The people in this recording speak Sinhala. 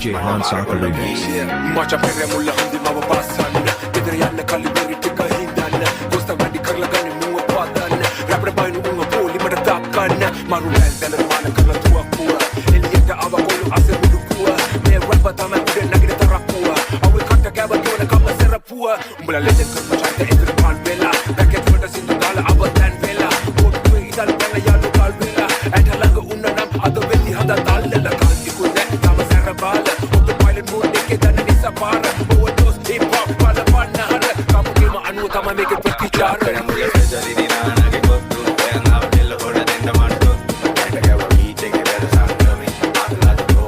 DJ Hansaka Remix. මචං, පෙරමුල්ල හන්දි මව බස්සන්න. ගෙදර යන්න කලින් බෙරි ටික හින්දන්න. කොස්ත වැඩි කරලා ගන්න මුව පදන්න. රැප්ට බයිනු උංග පොලි මට දක්කන්න. මරු වැල් දැල.